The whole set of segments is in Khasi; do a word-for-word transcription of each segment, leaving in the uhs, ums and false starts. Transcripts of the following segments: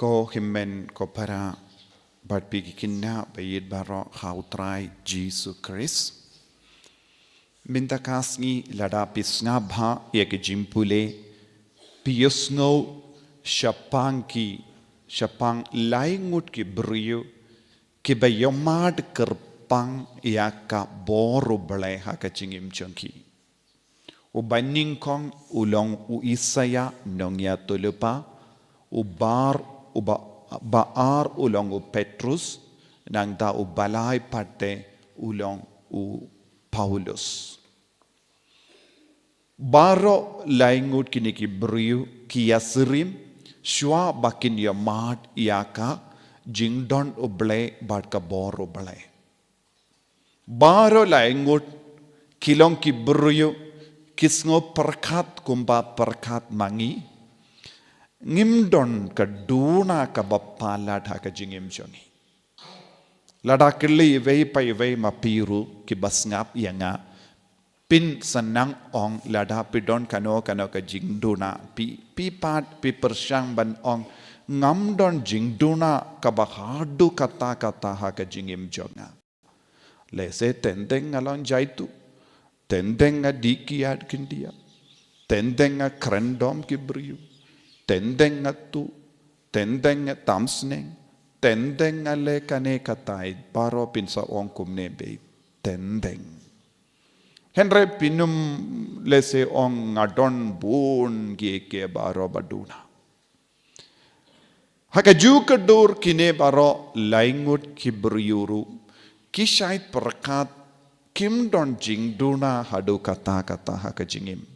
Ko hynmen ko para, bad phi ki khynnah ba ïeit baroh ha U Trai Jisu Khrist. Mynta ka sngi lada phi sngap bha ïa ki jingpule, phi ïohsngew shaphang ki, shaphang lai ngut ki briew kiba ïohmad kyrpang ïa ka bor U Blei ha ka jingim jong ki. Uba nyngkong u long u Isaïah nongïathuhlypa, u bar, uba, ba ar u long u Petrus, nangta uba lai pat te u long u Paulus. Baroh lai ngut kine ki briew ki ïasyriem shuwa ba kin ïohmad ïa ka jingdon U Blei bad ka bor U Blei. Baroh lai ngut ki long ki briew ki sngew pyrkhat kumba pyrkhat ma ngi. Ngim don ka duna kaba palat ha ka jingim jong ngi. Lada kylli iwei pa iwei ma phi ruh kiba sngap ïa nga, phin sa nang ong lada phi don kano kano ka jingduna, phi, phi pat phi pyrshang ban ong, ngam don jingduna kaba haduh katta katta ha ka jingim jong nga. Lehse teng teng nga long jaituh, teng teng nga dih kiad khyndiat, teng teng nga kren dom ki briew, teng teng nga tuh, teng teng nga tam sneng, teng teng nga leh kane katai, baroh phin sa ong kumne beit, teng teng. Hynrei phin ym lehse ong nga don bun kiei kiei baroh ba duna. Ha kajuh ka dur kine baroh lai ngut ki briew ruh ki shait pyrkhat kim don jingduna haduh katta katta ha ka jingim.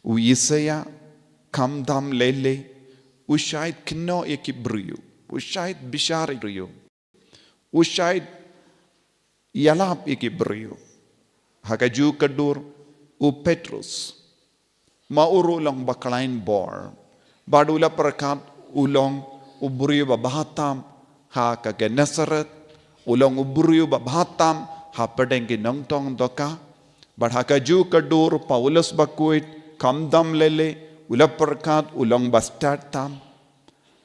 U Isaïah, khamtam lei lei, u shait kynnoh ïa ki briew, u shait bishar ïa ki briew, u shait ïalap ïa ki briew. Ha kajuh ka dur u Petrus, ma u ruh u long ba khlaiñ bor, bad u la pyrkhat u long u briew ba bha tam ha ka Gennesaret, u long u briew ba bha tam hapdeng ki nongtong dohkha. Bad ha kajuh ka dur u Paulus Bakhuid, khamtam lei lei, u la pyrkhat u long ba stad tam.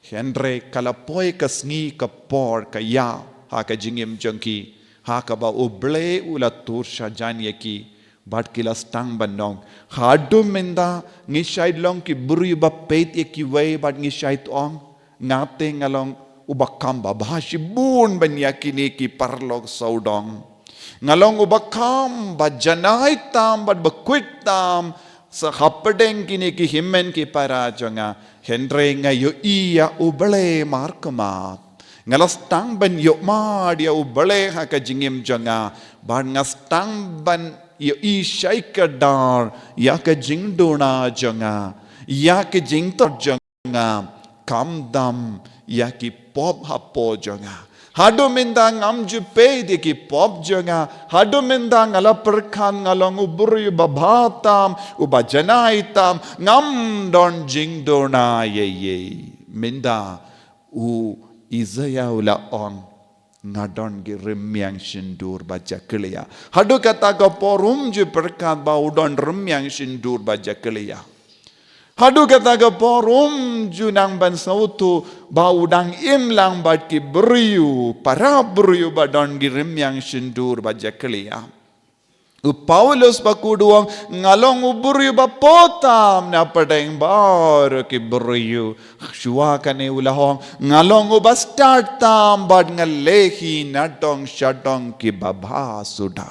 Hynrei ka la poi ka sngi ka por ka ïa ha ka jingim jong ki, ha kaba U Blei u la tur shajan ïa ki, bad ki la sdang ban ong, haduh mynta ngi shait long ki briew ba peit ïa kiwei bad ngi shait ong, nga te nga long uba kham babha shibun ban ïa kine ki paralok sawdong. Nga long uba kham bajanai tam bad bakhuid tam sa hapdeng kine ki hynmen ki para jong nga, hynrei nga ïohi ïa U Blei markhmat. Nga la sdang ban ïohmad ïa U Blei ha ka jingim jong nga, bad nga sdang ban ïohi shai kdar ïa ka jingduna jong nga, ïa ka jingthoh jong nga, khamtam ïa ki pop hapoh jong nga. Haduh mynta ngam ju peit ïa ki pop jong nga. Haduh mynta nga la pyrkhat nga long u briew uba bha tam, uba janai tam, ngam don jingduna ei ei. Mynta u Isaïah u la ong, nga don ki rmiang shyntur ba jakhlia. Haduh kata ka por um ju pyrkhat ba u don rmiang shyntur ba jakhlia. Haduh kata ka por um ju nang ban sngewthuh ba u dang im lang bad ki briew, para briew ba don ki rmiang shyntur ba jakhlia. U Paulus Bakhuid u ong, nga long u briew ba poh tam na pdeng baroh ki briew. Shuwa kane u la ong, nga long uba stad tam bad nga leh hi nadong shadong kiba bha suda.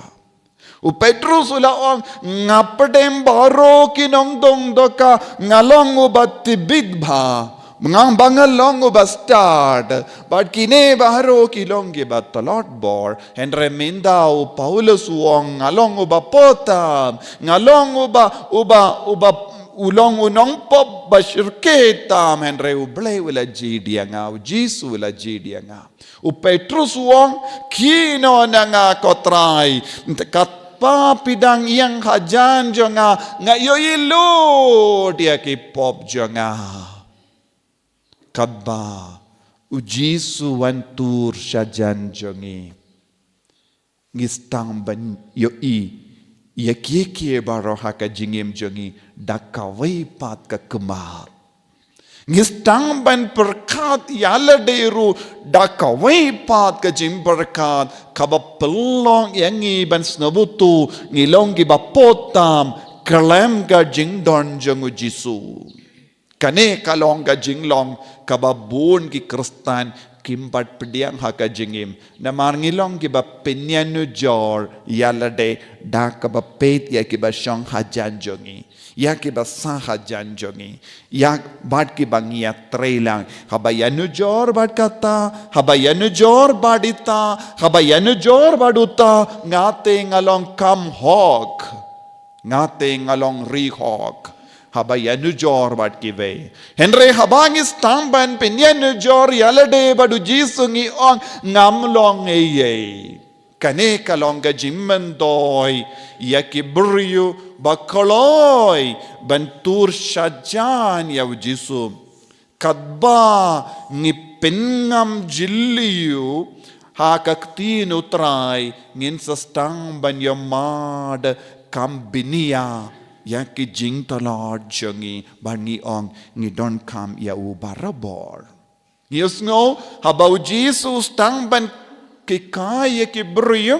U Petrus u la ong, nga pdeng baroh ki nongtong dohkha, nga long uba tbit bha. Nga ba nga long uba stad, bad kine baroh ki long kiba tlot bor. Hynrei mynta u Paulus u ong, nga long uba poh tam, nga long uba, uba, uba, u long u nongpop ba shyrkhei tam, hynrei U Blei u la jied ïa nga, u Jisu u la jied ïa nga. U Petrus u ong, khie noh na nga ko Trai, katba phi dang ïeng hajan jong nga, nga ïohi lut ïa ki pop jong nga. Katba u Jisu wan tur shajan jong ngi, ngi sdang ban ïohi ïa kiei kiei baroh ha ka jingim jong ngi da kawei pat ka khmat. Ngi sdang ban pyrkhat ïa lade ruh da kawei pat ka jingpyrkhat kaba pynlong ïa ngi ban sngewthuh ngi long kiba put tam khlem ka jingdon jong u Jisu. Kane ka long ka jinglong kaba bun ki Khristan kim pat pdiang ha ka jingim. Namar ngi long kiba pynïanujor ïa lade da kaba peit ïa kiba shong hajan jong ngi, ïa kiba sah hajan jong ngi, ïa bad kiba ngi ïatreilang. Haba ïanujor bad kata, haba ïanujor bad ita, haba ïanujor bad uta, nga te nga long kham hok. Nga te nga long ri hok. Haba ïanujor bad kiwei. Hynrei haba ngi sdang ban pynïanujor ïa lade bad u Jisu ngi ong ngam long ei ei. Kane ka long ka jingmyntoi ïa ki briew ba kloi ban tur shajan ïa u Jisu. Katba ngi pynngam jylliew ha ka ktien u Trai ngin sa sdang ban ïohmad kham bniah ïa ki jingtlot jong ngi bad ngi ong ngi donkam ïa u barabor. Ngi ïohsngew haba u Jisu u sdang ban hikai ïa ki briew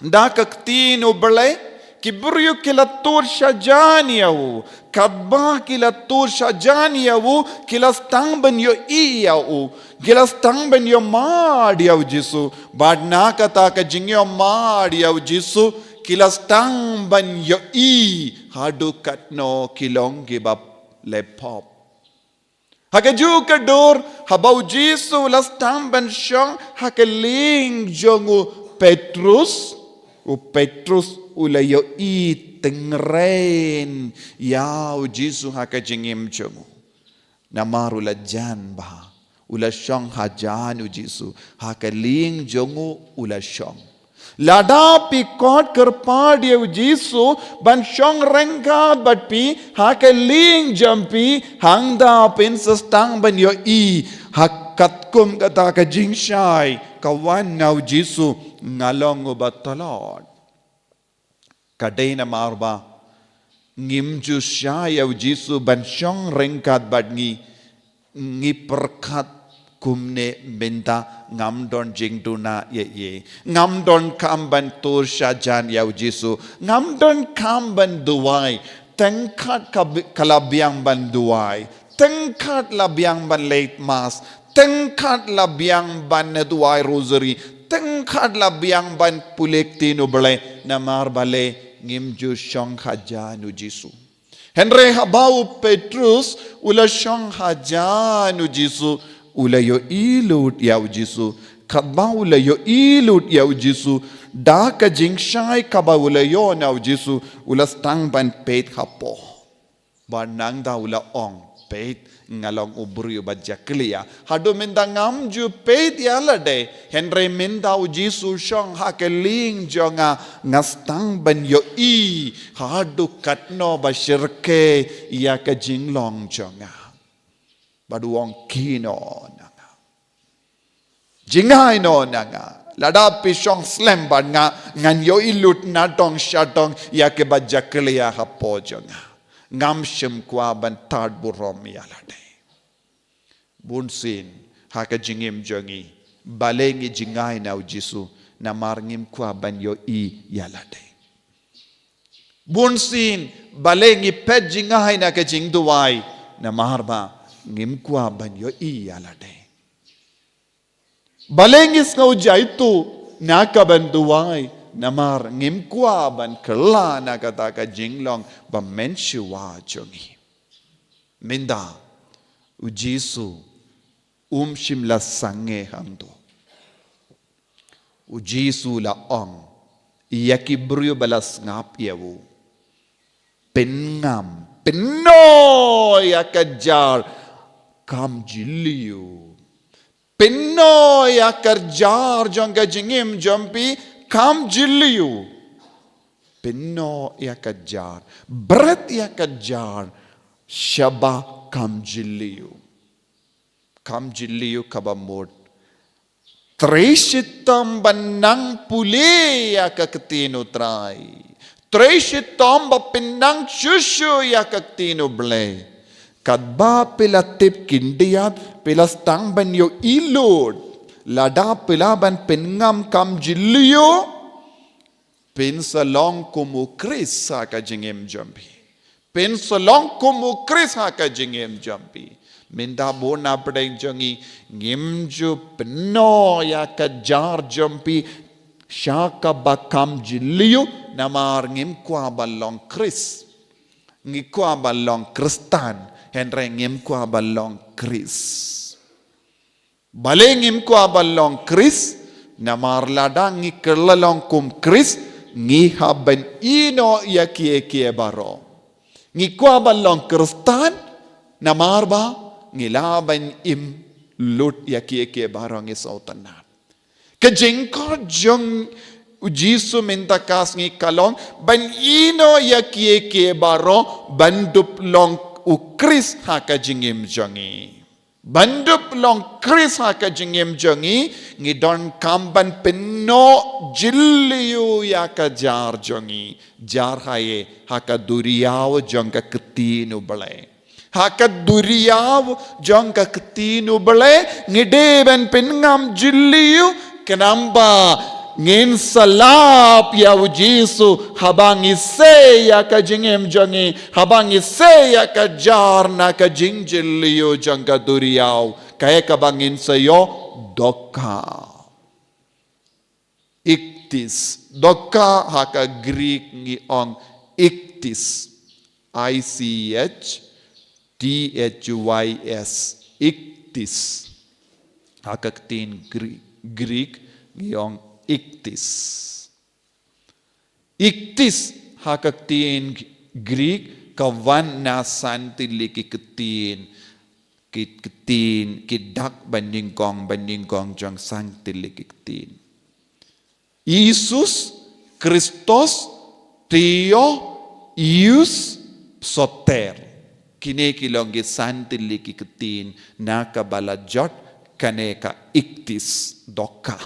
da ka ktien u Blei, ki briew ki la tur shajan ïa u. Katba ki la tur shajan ïa u, ki la sdang ban ïohi ïa u. Ki la sdang ban ïohmad ïa u Jisu. Bad na kata ka jingïohmad ïa u Jisu, ki la sdang ban ïohi haduh katno ki long kiba leh pop. Ha kajuh ka dur, haba u Jisu u la sdang ban shong ha ka lieng jong u Petrus, u Petrus u la ïohi tyngrein ïa u Jisu ha ka jingim jong u. Namar u la jan bha, u la shong hajan u Jisu, ha ka lieng jong u u la shong. Lada phi khot kyrpad ïa u Jisu ban shong ryngkat bad phi ha ka lieng jong phi, hangta phin sa sdang ban ïohi ha katkum kata ka jingshai ka wan na u Jisu, nga long uba tlot. Ka dei namar ba ngim ju shah ïa u Jisu ban shong ryngkat bad ngi, ngi pyrkhat kumne mynta ngam don jingduna ei ei. Ngam donkam ban tur shajan ïa u Jisu. Ngam donkam ban duwai. Tang khadkhat ka bi-, ka la biang ban duwai. Tang khadkhat la biang ban leit mass. Tang khadkhat la biang ban duwai rosary. Tang khadkhat la biang ban pule ktien u Blei. Namar balei ngim ju shong hajan u Jisu. Hynrei haba u Petrus u la shong hajan u Jisu, u la ïohi lut ïa u Jisu. Katba u la ïohi lut ïa u Jisu, da ka jingshai kaba u la ïoh na u Jisu, u la sdang ban peit hapoh. Bad nangta u la ong, peit, nga long u briew ba jakhlia. Haduh mynta ngam ju peit ïa lade, hynrei mynta u Jisu shong ha ka lieng jong nga, nga sdang ban ïohi haduh katno ba shyrkhei ïa ka jinglong jong nga. Bad u ong kino na nga. Jngai noh na nga. Lada phi shong slem bad nga, ngan ïohi lut nadong shadong ïa kiba jakhlia hapoh jong nga. Ngam shym kwah ban tad burom ïa lade. Bunsien, ha ka jingim jong ngi, balei ngi jngai na u Jisu, namar ngim kwah ban ïohi ïa lade. Bunsien, balei ngi phet jngai na ka jingduwai, namar ba ngim kwah ban ïohi ïa lade. Balei ngi sngew jaituh na ka ban duwai, namar ngim kwah ban kylla na kata ka jinglong ba mynshuwa jong ngi. Mynta, u Jisu, um shym la sangeh hangto. U Jisu la ong, ïa ki briew ba la sngap ïa u. Pynngam, pynnoh ïa ka jar, kham jylliew. Pynnoh ïa ka jar jong ka jingim jong phi, kham jylliew. Pynnoh ïa ka jar, bret ïa ka jar, shaba kham jylliew. Kham jylliew kaba mut. Trei shitom ban nang pule ïa ka ktien u Trai. Trei shitom ba phin nang shuh shuh ïa ka ktien u Blei. Katba phi la tip khyndiat, phi la sdang ban ïohi lut. Lada phi lah ban pynngam kam jylliew, phin sa long kum u Khrist ha ka jingim jong phi. Phin sa long kum u Khrist ha ka jingim jong phi. Mynta bun na pdeng jong ngi ngim ju pynnoh ïa ka jar jong phi sha kaba kam jylliew namar ngim kwah ban long Khrist. Ngi kwah ban long Khristan, hynrei ngim kwah ban long Khrist. Balei ngim kwah ban long Khrist? Namar lada ngi kylla long kum Khrist, ngi hap ban ïehnoh ïa kiei kiei baroh. Ngi kwah ban long Khristan, namar ba ngi lah ban im lut ïa kiei kiei baroh ngi sngewtynnat. Ka jingkhot jong u Jisu mynta ka sngi ka long ban ïehnoh ïa kiei kiei baroh ban dup long u Khrist ha ka jingim jong ngi. Ban dup long Khrist ha ka jingim jong ngi, ngi donkam ban pynnoh jylliew ïa ka jar jong ngi. Jar haei? Ha ka duriaw jong ka ktien u Blei. Ha ka duriaw jong ka ktien u Blei, ngi dei ban pynngam jylliew, khnang ba ngin sa lap ïa u Jisu, haba ngi sei ïa ka jingim jong ngi, haba ngi sei ïa ka jar na ka jingjylliew jong ka duriaw, kaei kaba ngin sa ïoh? Dohkha. Ichthys. Dohkha ha ka Greek ngi ong ichthys. I C H T H Y S. Ichthys. Ha ka ktien Gre-, Greek ngi ong ichthys. Ichthys ha ka ktien Greek ka wan na san tylli ki ktien, ki ktien, ki dak banyngkong banyngkong jong san tylli ki ktien. Iesous, Christos, Theos, Ious, Soter. Kine ki long ki san tylli ki ktien na kaba la jot kane ka ichthys, dohkha.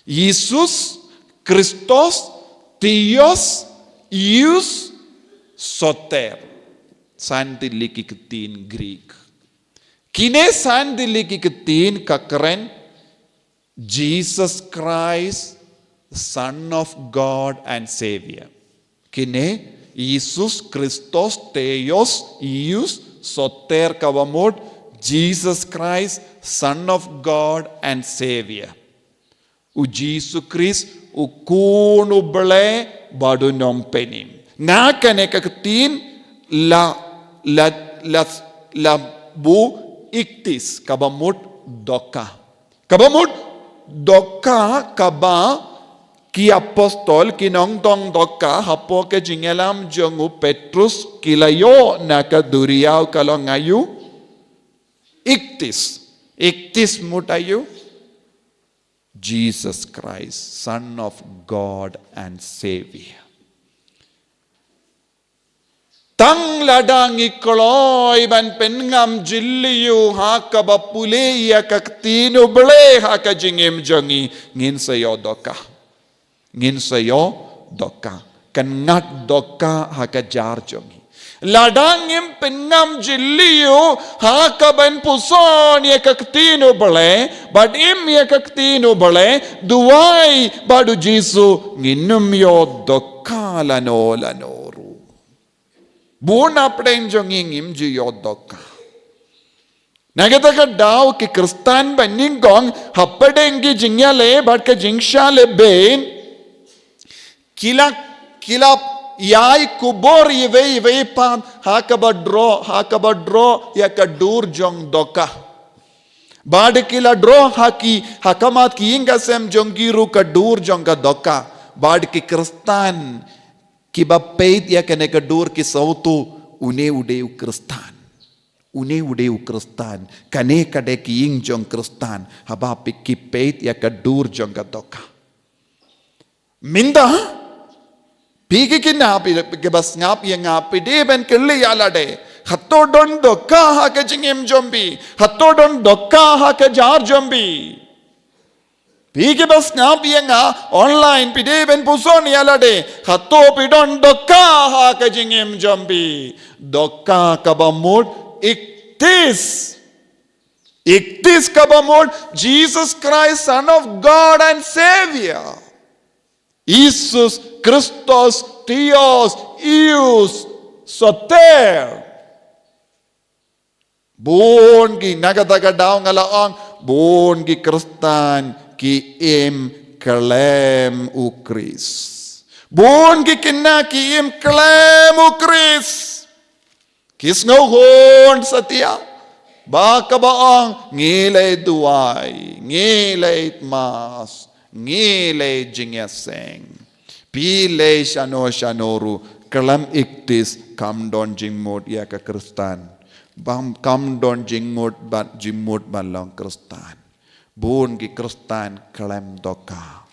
Iesous, Christos, Theos, Ious, Soter. San tylli ki ktien Greek. Kine san tylli ki ktien ka kren Jesus Christ, Son of God and Savior. Kine, Iesous, Christos, Theos, Ious, Soter, kaba mut Jesus Christ, Son of God and Savior. U Jisu Khrist, u Khun u Blei bad u Nongpynim. Na kane ka ktien la, la, la, la buh ichthys, kaba mut dohkha. Kaba mut dohkha kaba ki apostol, ki nongdon dohkha, hapoh ka jingïalam jong u Petrus, ki la ïoh na ka duriaw ka long aïu? Ichthys. Ichthys mut aïu? Jesus Christ, Son of God and Savior. Tang lada ngi kloi ban pynngam jylliew ha kaba pule ïa ka ktien u Blei ha ka jingim jong ngi, ngin sa ïoh dohkha. Ngin sa ïoh dohkha. Kan ngat dohkha ha ka jar jong ngi. Lada ngim pynngam jylliew ha kaban puson ïa ka ktien u Blei, bad im ïa ka ktien u Blei, duwai bad u Jisu, ngin ym ïoh dohkha lano lano ruh. Bun na pdeng jong ngi ngim ju ïoh dohkha. Na kata ka daw ki Khristan banyngkong hapdeng ki jingïaleh bad ka jingshah lehbeiñ, ki la, ki la ïai khubor iwei ïwei pat ha kaba droh, ha kaba droh ïa ka dur jong dohkha. Bad ki la droh ha ki, ha khmat ki ïing ka sem jong ki ruh ka dur jong ka dohkha. Bad ki Khristan kiba peit ïa kane ka dur ki sngewthuh, une u dei u Khristan. Une u dei u Khristan. Kane ka dei ka ïing jong Khristan. Haba phi, ki peit ïa ka dur jong ka dohkha. Mynta phi ki khynnah, phi kiba sngap ïa nga, phi dei ban kylli ïa lade, hato don dohkha ha ka jingim jong phi? Hato don dohkha ha ka jar jong phi? Phi kiba sngap ïa nga online, phi dei ban puson ïa lade, hato phi don dohkha ha ka jingim jong phi? Dohkha kaba mut Ichthys. Ichthys kaba mut Jesus Christ, Son of God and Savior. Isus Christos, Theos, Ius, Soter. Bun ki, na kata ka daw nga la ong, bun ki Khristan ki im khlem u Khrist. Bun ki khynnah ki im khlem u Khrist. Ki sngewhun satia ba kaba ong ngi leit duwai, ngi leit mass, ngi leit jingïaseng. Phi leit shano shano ruh, khlem ichthys kam don jingmut ïa ka Khristan. Bam kam don jingmut ban, jingmut ban long Khristan. Bun ki Khristan khlem dohkha.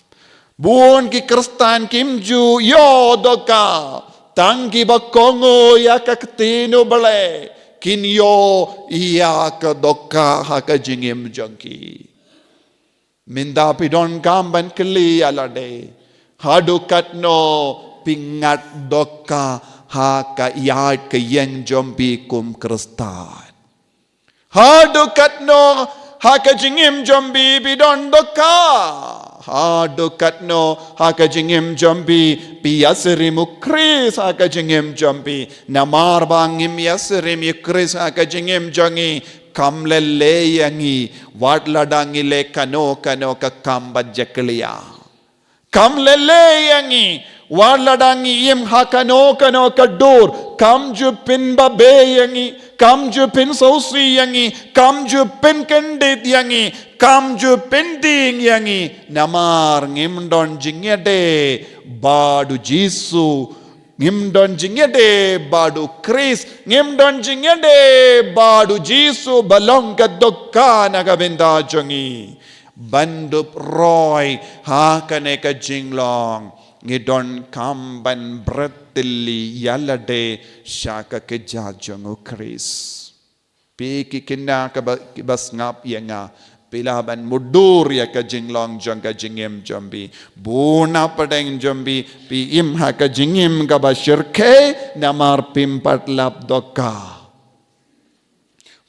Bun ki Khristan kim ju ïoh dohkha. Tang kiba kohnguh ïa ka ktien U Blei kin ïoh ïa ka dohkha ha ka jingim jong ki. Mynta phi donkam ban kylli ïa lade, haduh katno phi ngat dohkha ha ka ïaid ka ïeng jong phi kum Khristan. Haduh katno ha ka jingim jong phi phi don dohkha. Haduh katno ha ka jingim jong phi phi ïasyriem u Khrist ha ka jingim jong phi. Namar ba ngim ïasyriem u Khrist ha ka jingim jong ngi, kam leh leh ïa ngi wat lada ngi leh kano kano ka kam ba jakhlia. Kam leh leh ïa ngi wat lada ngi im ha kano kano ka dur. Kam ju pynbabe ïa ngi, kam ju pynsngewsih ïa ngi, kam ju pynkyndit ïa ngi, kam ju pyndieng ïa ngi. Namar ngim don jingïadei bad u Jisu. Ngim don jingïadei bad u Khrist, ngim don jingïadei bad u Jisu ba long ka dohkha na ka bynta jong ngi. Ban dup roi ha kane ka jinglong, ngi donkam ban bret tylli ïa lade sha ka kjat jong u Khrist. Phi ki khynnah kiba, kiba sngap ïa nga, phi lah ban mutdur ïa ka jinglong jong ka jingim jong phi. Bun na pdeng jong phi, phi im ha ka jingim kaba shyrkhei namar phim pat lap dohkha.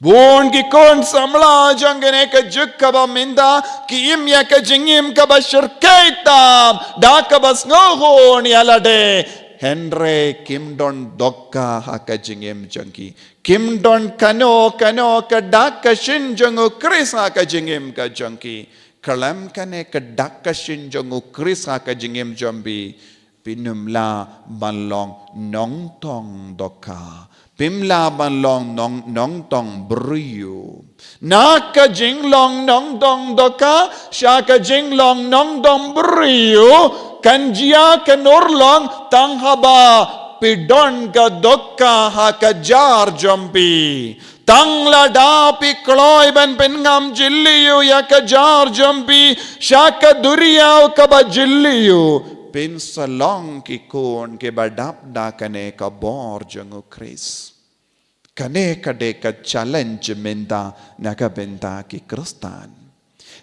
Bun ki khun samla jong kane ka juk kaba mynta ki im ïa ka jingim kaba shyrkhei tam da kaba sngewhun ïa lade. Hynrei kim don dohkha ha ka jingim jong ki. Kim don kano kano ka dak ka shin jong u Khrist ha ka jingim ka jong ki. Khlem kane ka dak ka shin jong u Khrist ha ka jingim jong phi, phim lah ban long nongtong dohkha. Phim lah ban long nong, nongtong briew. Na ka jinglong nongtong dohkha sha ka jinglong nongtong briew, kan jia kan urlong tang haba phi don ka dohkha ha ka jar jong phi. Tang lada phi kloi ban pynngam jylliew ïa ka jar jong phi sha ka duriaw kaba jylliew, phin sa long ki khun kiba dap da kane ka bor jong u Khrist. Kane ka dei ka challenge mynta na ka bynta ki Khristan.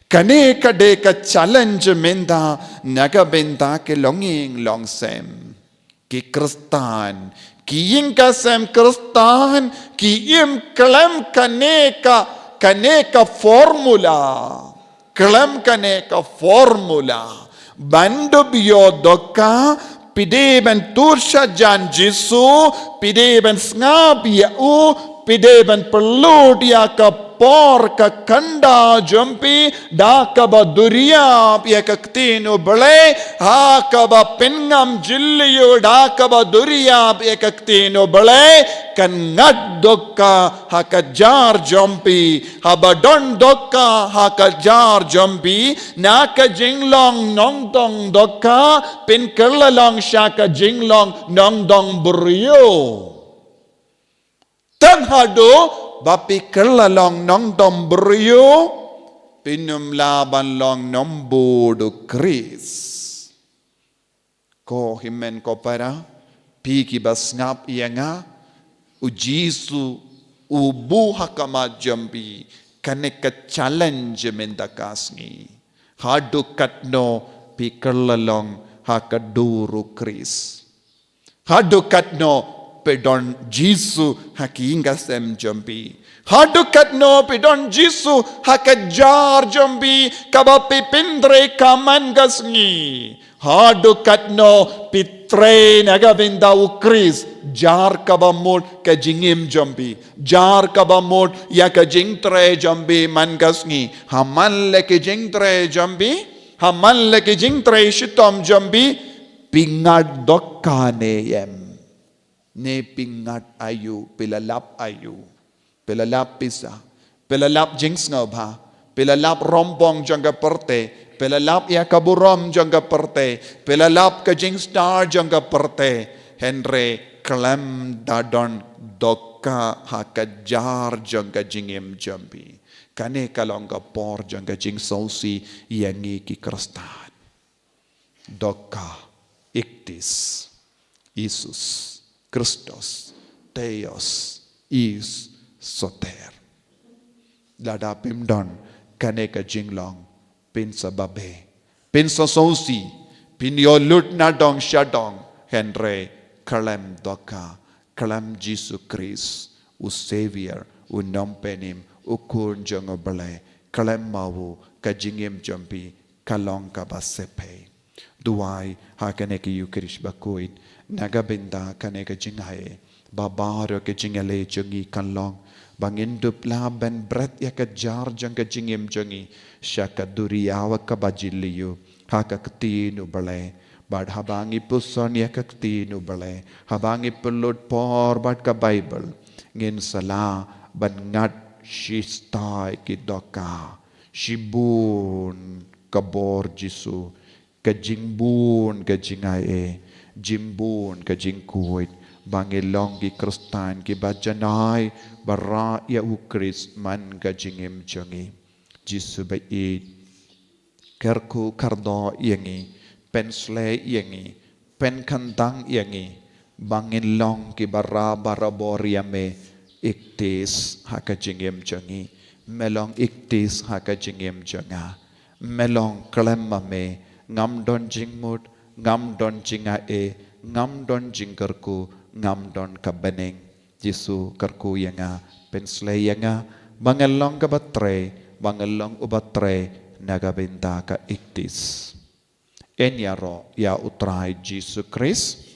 Kane ka dei ka challenge mynta na ka bynta ki longïing longsem. Ki Khristan, ki ïing ka sem Khristan, ki im khlem kane ka, kane ka formula. Khlem kane ka formula. Ban dup ïoh dohkha, phi dei ban tur sha jan Jisu, phi dei ban sngap ïa u, phi dei ban pynlut ïa ka por ka khyndaw jong phi da kaba duriap ïa ka ktien U Blei, ha kaba pynngam jylliew da kaba duriap ïa ka ktien U Blei, kan ngat dohkha ha ka jar jong phi, haba don dohkha ha ka jar jong phi, na ka jinglong nongtong dohkha, phin kylla long sha ka jinglong nongtong briew. Tang haduh ba phi kylla long nongtong briew, phim lah ban long nongbud u Khrist. Ko hynmen ko para, phi kiba sngap ïa nga, u Jisu u buh ha khmat jong phi kane ka challenge mynta ka sngi. Haduh katno phi kylla long ha ka dur u Khrist. Haduh katno phi don Jisu ha ki ïing ka sem jong phi? Haduh katno phi don Jisu ha ka jar jong phi kaba phi pyntrei ka man ka sngi? Haduh katno phi trei na ka bynta u Khrist, jar kaba mut ka jingim jong phi, jar kaba mut ïa ka jingtrei jong phi man ka sngi? Ha man la ki jingtrei jong phi, ha man la ki jingtrei shitom jong phi, phi ngat dohkha ne em? Ne phi ngat aïu, phi la lap aïu? Phi la lap pisa, phi la lap jingsngewbha, phi la lap rombong jong ka pyrthei, phi la lap ïa ka burom jong ka pyrthei, phi la lap ka jingstad jong ka pyrthei. Hynrei khlem da don dohkha ha ka jar jong ka jingim jong phi. Kane ka long ka por jong ka jingsngewsih ïa ngi ki Khristan. Dohkha, ichthys, Isus, Christos, teleios, eis, soter. Lada phim don kane ka jinglong, phin sa babe, phin sa sngewsih, phin ïoh lut na dong sha dong. Hynrei khlem dohkha, khlem Jisu Khrist, u Savior, u Nongpynim, u Khun jong u Blei, khlem ma u ka jingim jong phi ka long kaba sngewsih. Duwai ha kane ka Ïukharist bakhuid na ka bynta kane ka jingai, ba baroh ka jingïaleh jong ngi kan long ba ngin dup lah ban bret ïa ka jar jong ka jingim jong ngi sha ka duriaw kaba jylliew, ha ka ktien u Blei. Bad haba ngi puson ïa ka ktien u Blei, haba ngi pynlut por bad ka Baibl, ngin sa lah ban ngat shitai ki dohkha, shibun ka bor Jisu, ka jingbun ka jingai, jingbun ka jingkhuid, ba ngin long ki Khristan kiba janai ba rah ïa u Khrist man ka jingim jong ngi. Jisu ba ïeit, kyrkhu kyrdoh ïa ngi, pynsleh ïa ngi, pynkyntang ïa ngi, ba ngin long kiba rah barabor ïa me, ichthys ha ka jingim jong ngi. Me long ichthys ha ka jingim jong nga. Me long, khlem ma me ngam don jingmut, ngam don jingai, ngam don jingkyrkhu, ngam don ka bneng. Jisu, kyrkhu ïa nga, pynsleh ïa nga, ba ngan long kaba trei, ba ngan long uba trei na ka bynta ka ichthys. Yn ïaroh ïa u Trai Jisu Khrist.